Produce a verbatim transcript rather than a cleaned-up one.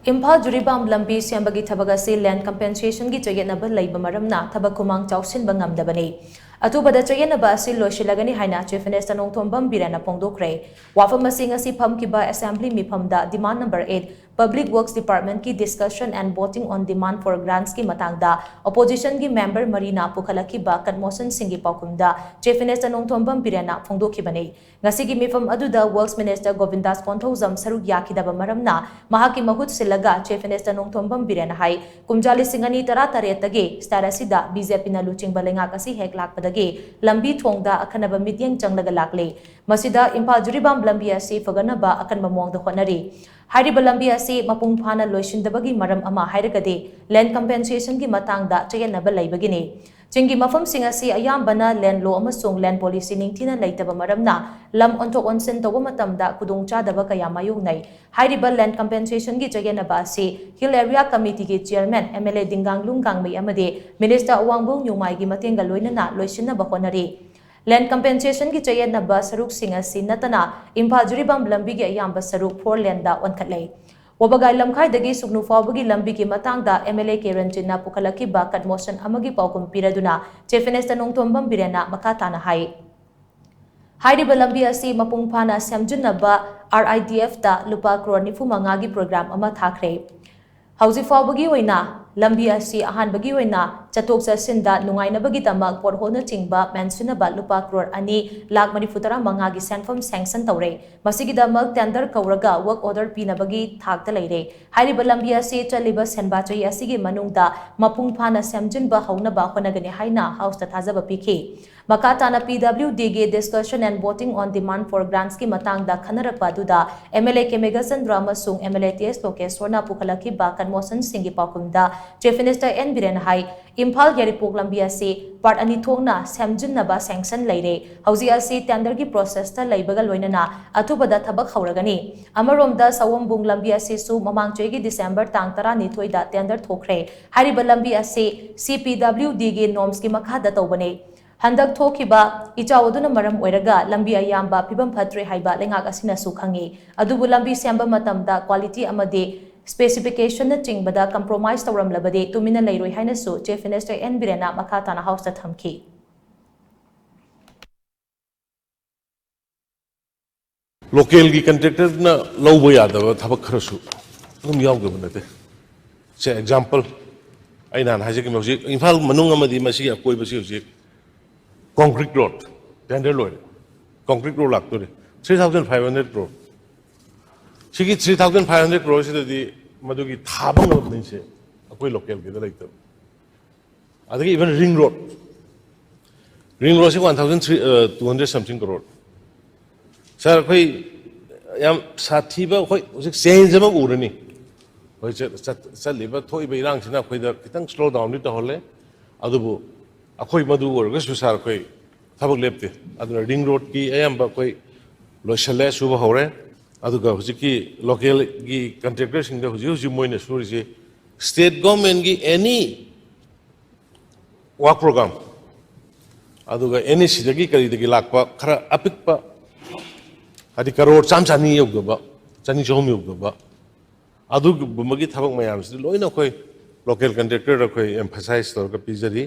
ꯏꯝꯐꯥꯜ ꯖꯤꯔꯤꯕꯥꯝ ꯂꯝꯕꯤ ꯁꯦꯝꯕꯒꯤ ꯊꯕꯛ ꯑꯁꯤ land compensationꯒꯤ ꯆꯌꯦꯠꯅꯕ ꯂꯩꯕ ꯃꯔꯝꯅ ꯊꯕꯛ ꯈꯨꯃꯥꯡ ꯆꯥꯎꯁꯤꯟꯕ ꯉꯝꯗꯕꯅꯤ꯫ ꯑꯊꯨꯕꯗ ꯆꯌꯦꯠꯅꯕ ꯑꯁꯤ ꯂꯣꯏꯁꯤꯜꯂꯒꯅꯤ ꯍꯥꯏꯅ Chief Minister ꯅꯣꯡꯊꯣꯝꯕꯝ ꯕꯤꯔꯦꯟꯅ ꯐꯣꯡꯗꯣꯛꯈ꯭ꯔꯦ꯫ ꯋꯥꯐꯝ ꯑꯁꯤ ꯉꯁꯤ ꯐꯝꯈꯤꯕ Assembly ꯃꯤꯐꯝꯗ Demand Number eight Public Works Departmentꯀꯤ Discussion and Voting on Demand for Grantsꯀꯤ ꯃꯇꯥꯡꯗ Oppositionꯒꯤ member ꯃꯔꯤꯅ ꯄꯨꯈꯠꯂꯛꯈꯤꯕ cut motionꯁꯤꯡꯒꯤ ꯄꯥꯎꯈꯨꯝꯗ Chief Minister ꯅꯣꯡꯊꯣꯝꯕꯝ ꯕꯤꯔꯦꯟꯅ ꯐꯣꯡꯗꯣꯛꯈꯤꯕꯅꯤ꯫ ꯉꯁꯤꯒꯤ ꯃꯤꯐꯝ ꯑꯗꯨꯗ Works Minister ꯒꯣꯕꯤꯟꯗꯥꯁ ꯀꯣꯟꯊꯧꯖꯝ ꯁꯔꯨꯛ ꯌꯥꯈꯤꯗꯕ ꯃꯔꯝꯅ ꯃꯍꯥꯛꯀꯤ ꯃꯍꯨꯠ ꯁꯤꯜꯂꯒ Chief Minister ꯅꯣꯡꯊꯣꯝꯕꯝ ꯕꯤꯔꯦꯟꯅ ꯍꯥꯏ, ꯀꯨꯝꯖꯥ ꯂꯤꯁꯤꯡ ꯑꯅꯤ ꯇꯔꯥ ꯇꯔꯦꯠꯇꯒꯤ state ꯑꯁꯤꯗ BJPꯅ ꯂꯨꯆꯤꯡꯕ ꯂꯩꯉꯥꯛ ꯑꯁꯤ ꯍꯦꯛ ꯂꯥꯛꯄꯗꯒꯤ ꯂꯝꯕꯤ ꯊꯣꯡꯗ ꯑꯈꯟꯅꯕ ꯃꯤꯠꯌꯦꯡ ꯆꯪꯂꯒ ꯂꯥꯛꯂꯤ꯫ ꯃꯁꯤꯗ ꯏꯝꯐꯥꯜ ꯖꯤꯔꯤꯕꯥꯝ ꯂꯝꯕꯤ ꯑꯁꯤ ꯐꯒꯠꯅꯕ ꯑꯀꯟꯕ ꯃꯑꯣꯡꯗ ꯍꯣꯠꯅꯔꯤ꯫ ꯍꯥꯏꯔꯤꯕ ꯂꯝꯕꯤ ꯑꯁꯤ ꯃꯄꯨꯡ ꯐꯥꯅ ꯂꯣꯏꯁꯤꯟꯗꯕꯒꯤ ꯃꯔꯝ ꯑꯃ ꯍꯥꯏꯔꯒꯗꯤ land compensationꯒꯤ ꯃꯇꯥꯡꯗ ꯆꯌꯦꯠꯅꯕ ꯂꯩꯕꯒꯤꯅꯤ꯫ ꯆꯤꯡꯒꯤ ꯃꯐꯝꯁꯤꯡ ꯑꯁꯤ ꯑꯌꯥꯝꯕꯅ land law ꯑꯃꯁꯨꯡ land policy ꯅꯤꯡꯊꯤꯅ ꯂꯩꯇꯕ ꯃꯔꯝꯅ ꯂꯝ ꯑꯣꯟꯊꯣꯛ ꯑꯣꯟꯁꯤꯟ ꯇꯧꯕ ꯃꯇꯝꯗ ꯈꯨꯗꯣꯡꯆꯥꯗꯕ ꯀꯌꯥ ꯃꯥꯌꯣꯛꯅꯩ꯫ ꯍꯥꯏꯔꯤꯕ land compensationꯒꯤ ꯆꯌꯦꯠꯅꯕ ꯑꯁꯤ Hill Area Committeeꯒꯤ Chairman MLA ꯗꯤꯡꯒꯥꯡꯂꯨꯡ ꯒꯥꯡꯃꯩ ꯑꯃꯗꯤ Minister ꯑꯋꯥꯡꯕꯝ ꯅꯣꯡꯃꯥꯏꯒꯤ ꯃꯇꯦꯡꯒ ꯂꯣꯏꯅꯅ ꯂꯣꯏꯁꯤꯟꯅꯕ ꯍꯣꯠꯅꯔꯤ꯫ Land compensationꯒꯤ ꯆꯌꯦꯠꯅꯕ ꯁꯔꯨꯛꯁꯤꯡ ꯑꯁꯤ ꯅꯠꯇꯅ ꯏꯝꯐꯥꯜ ꯖꯤꯔꯤꯕꯥꯝ ꯂꯝꯕꯤꯒꯤ ꯑꯌꯥꯝꯕ ꯁꯔꯨꯛ four laneꯗ ꯑꯣꯟꯈꯠꯂꯦ꯫ ꯋꯥꯕꯒꯥꯏ ꯂꯝꯈꯥꯏꯗꯒꯤ ꯁꯨꯒꯅꯨ ꯐꯥꯎꯕꯒꯤ ꯂꯝꯕꯤꯒꯤ ꯃꯇꯥꯡꯗ MLA ꯀꯦ ꯔꯟꯖꯤꯠꯅ ꯄꯨꯈꯠꯂꯛꯈꯤꯕ cut motion ꯑꯃꯒꯤ ꯄꯥꯎꯈꯨꯝ ꯄꯤꯔꯗꯨꯅ Chief Minister ꯅꯣꯡꯊꯣꯝꯕꯝ ꯕꯤꯔꯦꯟꯅ ꯃꯈꯥ ꯇꯥꯅ ꯍꯥꯏ, ꯍꯥꯏꯔꯤꯕ ꯂꯝꯕꯤ ꯑꯁꯤ ꯃꯄꯨꯡ ꯐꯥꯅ ꯁꯦꯝꯖꯤꯟꯅꯕ RIDFꯇ ꯂꯨꯄꯥ ꯀ꯭ꯔꯣꯔ ꯅꯤꯐꯨ ꯃꯉꯥꯒꯤ program ꯑꯃ ꯊꯥꯈ꯭ꯔꯦ꯫ ꯍꯧꯖꯤꯛ ꯐꯥꯎꯕꯒꯤ ꯑꯣꯏꯅ ꯂꯝꯕꯤ ꯑꯁꯤ ꯑꯍꯥꯟꯕꯒꯤ ꯑꯣꯏꯅ ꯆꯠꯊꯣꯛ ꯆꯠꯁꯤꯟꯗ ꯅꯨꯡꯉꯥꯏꯅꯕꯒꯤꯗꯃꯛ potholeꯅꯆꯤꯡꯕ ꯃꯦꯟꯁꯤꯟꯅꯕ ꯂꯨꯄꯥ ꯀ꯭ꯔꯣꯔ ꯑꯅꯤ ꯂꯥꯈ ꯃꯔꯤꯐꯨ ꯇꯔꯥ ꯃꯉꯥꯒꯤ ꯁꯦꯟꯐꯝ sanction ꯇꯧꯔꯦ꯫ ꯃꯁꯤꯒꯤꯗꯃꯛ tender ꯀꯧꯔꯒ work order ꯄꯤꯅꯕꯒꯤ ꯊꯥꯛꯇ ꯂꯩꯔꯦ꯫ ꯍꯥꯏꯔꯤꯕ ꯂꯝꯕꯤ ꯑꯁꯤ ꯆꯠꯂꯤꯕ ꯁꯦꯟꯕꯥ ꯆꯍꯤ ꯑꯁꯤꯒꯤ ꯃꯅꯨꯡꯗ ꯃꯄꯨꯡ ꯐꯥꯅ ꯁꯦꯝꯖꯤꯟꯕ ꯍꯧꯅꯕ ꯍꯣꯠꯅꯒꯅꯤ ꯍꯥꯏꯅ Houseꯇ ꯊꯥꯖꯕ ꯄꯤꯈꯤ꯫ ꯃꯈꯥ ꯇꯥꯅ PWDꯒꯤ Discussion and Voting on Demand for Grantsꯀꯤ ꯃꯇꯥꯡꯗ ꯈꯟꯅꯔꯛꯄ ꯑꯗꯨꯗ MLA ꯀꯦ ꯃꯦꯘꯆꯟꯗ꯭ꯔ ꯑꯃꯁꯨꯡ MLA ꯇꯤ ꯑꯦꯁ ꯂꯣꯀꯦꯁ꯭ꯋꯔꯅ ꯄꯨꯈꯠꯂꯛꯈꯤꯕ cut motionꯁꯤꯡꯒꯤ ꯄꯥꯎꯈꯨꯝꯗ Chief Minister ꯑꯦꯟ ꯕꯤꯔꯦꯟꯅ ꯍꯥꯏ, ꯏꯝꯐꯥꯜ ꯌꯥꯏꯔꯤꯄꯣꯛ ꯂꯝꯕꯤ ꯑꯁꯤ part ꯑꯅꯤ ꯊꯣꯛꯅ ꯁꯦꯝꯖꯤꯟꯅꯕ sanction ꯂꯩꯔꯦ꯫ ꯍꯧꯖꯤꯛ ꯑꯁꯤ tenderꯒꯤ processꯇ ꯂꯩꯕꯒ ꯂꯣꯏꯅꯅ ꯑꯊꯨꯕꯗ ꯊꯕꯛ ꯍꯧꯔꯒꯅꯤ꯫ ꯑꯃꯔꯣꯝꯗ ꯁꯑꯣꯝꯕꯨꯡ ꯂꯝꯕꯤ ꯑꯁꯤꯁꯨ ꯃꯃꯥꯡ ꯆꯍꯤꯒꯤ December ꯇꯥꯡ ꯇꯔꯥꯅꯤꯊꯣꯏꯗ tender ꯊꯣꯛꯈ꯭ꯔꯦ꯫ ꯍꯥꯏꯔꯤꯕ ꯂꯝꯕꯤ ꯑꯁꯤ CPWDꯒꯤ normsꯀꯤ ꯃꯈꯥꯗ ꯇꯧꯕꯅꯤ꯫ ꯍꯟꯗꯛ ꯊꯣꯛꯈꯤꯕ ꯏꯆꯥꯎ ꯑꯗꯨꯅ ꯃꯔꯝ ꯑꯣꯏꯔꯒ ꯂꯝꯕꯤ ꯑꯌꯥꯝꯕ ꯐꯤꯕꯝ ꯐꯠꯇ꯭ꯔꯦ ꯍꯥꯏꯕ ꯂꯩꯉꯥꯛ ꯑꯁꯤꯅꯁꯨ ꯈꯪꯉꯤ꯫ ꯑꯗꯨꯕꯨ ꯂꯝꯕꯤ ꯁꯦꯝꯕ ꯃꯇꯝꯗ quality ꯑꯃꯗꯤ Specification ꯅꯆꯤꯡꯕꯗ compromise ꯇꯧꯔꯝꯂꯕꯗꯤ ꯇꯨꯃꯤꯟꯅ ꯂꯩꯔꯣꯏ ꯍꯥꯏꯅꯁꯨ Chief Minister N ꯕꯤꯔꯦꯟꯅ ꯃꯈꯥ ꯇꯥꯅ House ꯇ ꯊꯝꯈꯤ꯫ Local ꯒꯤ contractor ꯅ ꯂꯧꯕ ꯌꯥꯗꯕ ꯊꯕꯛ ꯈꯔꯁꯨ ꯑꯗꯨꯝ ꯌꯥꯎꯗꯕ ꯅꯠꯇꯦ꯫ ꯁꯦ, example ꯑꯩ ꯅꯍꯥꯟ ꯍꯥꯏꯖꯈꯤꯕ, ꯍꯧꯖꯤꯛ ꯏꯝꯐꯥꯜ ꯃꯅꯨꯡ ꯑꯃꯗꯤ ꯃꯁꯤꯒꯤ ꯑꯀꯣꯏꯕꯁꯤ ꯍꯧꯖꯤꯛ concrete road tender ꯂꯣꯏꯔꯦ, concrete road ꯂꯥꯛꯇꯣꯔꯦ, three thousand five hundred crore꯫ ꯁꯤꯒꯤ three thousand five hundred crore ꯁꯤꯗꯗꯤ ꯃꯗꯨꯒꯤ ꯊꯥꯕ ꯉꯝꯕ ꯃꯤꯁꯦ ꯑꯩꯈꯣꯏ local ꯒꯤꯗ ꯂꯩꯇꯕ꯫ ꯑꯗꯒꯤ even ring road, ring road ꯁꯤ one thousand three, two hundred something crore꯫ Sir, ꯑꯩꯈꯣꯏ ꯌꯥꯝ ꯁꯥꯊꯤꯕ, ꯑꯩꯈꯣꯏ ꯍꯧꯖꯤꯛ change ꯑꯃ ꯎꯔꯅꯤ꯫ ꯑꯩꯈꯣꯏ ꯆꯠ-, ꯆꯠ-, ꯆꯠꯂꯤꯕ ꯊꯣꯛꯏꯕ ꯏꯔꯥꯡꯁꯤꯅ ꯑꯩꯈꯣꯏꯗ ꯈꯤꯇꯪ slow down ꯗꯤ ꯇꯧꯍꯜꯂꯦ, ꯑꯗꯨꯕꯨ ꯑꯩꯈꯣꯏ ꯃꯗꯨ ꯑꯣꯏꯔꯒꯁꯨ sir, ꯑꯩꯈꯣꯏ ꯊꯕꯛ ꯂꯦꯞꯇꯦ꯫ ꯑꯗꯨꯅ ring road ꯀꯤ ꯑꯌꯥꯝꯕ ꯑꯩꯈꯣꯏ ꯂꯣꯏꯁꯤꯜꯂꯦ, ꯁꯨꯕ ꯍꯧꯔꯦ꯫ ꯑꯗꯨꯒ ꯍꯧꯖꯤꯛꯀꯤ local ꯒꯤ contractor ꯁꯤꯡꯗ ꯍꯧꯖꯤꯛ ꯍꯧꯖꯤꯛ ꯃꯣꯏꯅ ꯁꯨꯔꯤꯁꯤ state government ꯀꯤ any work program, ꯑꯗꯨꯒ N E C ꯗꯒꯤ ꯀꯔꯤꯗꯒꯤ ꯂꯥꯛꯄ ꯈꯔ ꯑꯄꯤꯛꯄ, ꯍꯥꯏꯗꯤ ꯀꯔꯣꯔ ꯆꯥꯝ ꯆꯅꯤ ꯌꯧꯗꯕ, ꯆꯅꯤ ꯆꯍꯨꯝ ꯌꯧꯗꯕ, ꯑꯗꯨꯒꯨꯝꯕꯒꯤ ꯊꯕꯛ ꯃꯌꯥꯝꯁꯤꯗꯤ ꯂꯣꯏꯅ ꯑꯩꯈꯣꯏ local contractor ꯗ ꯑꯩꯈꯣꯏ emphasize ꯇꯧꯔꯒ ꯄꯤꯖꯔꯤ꯫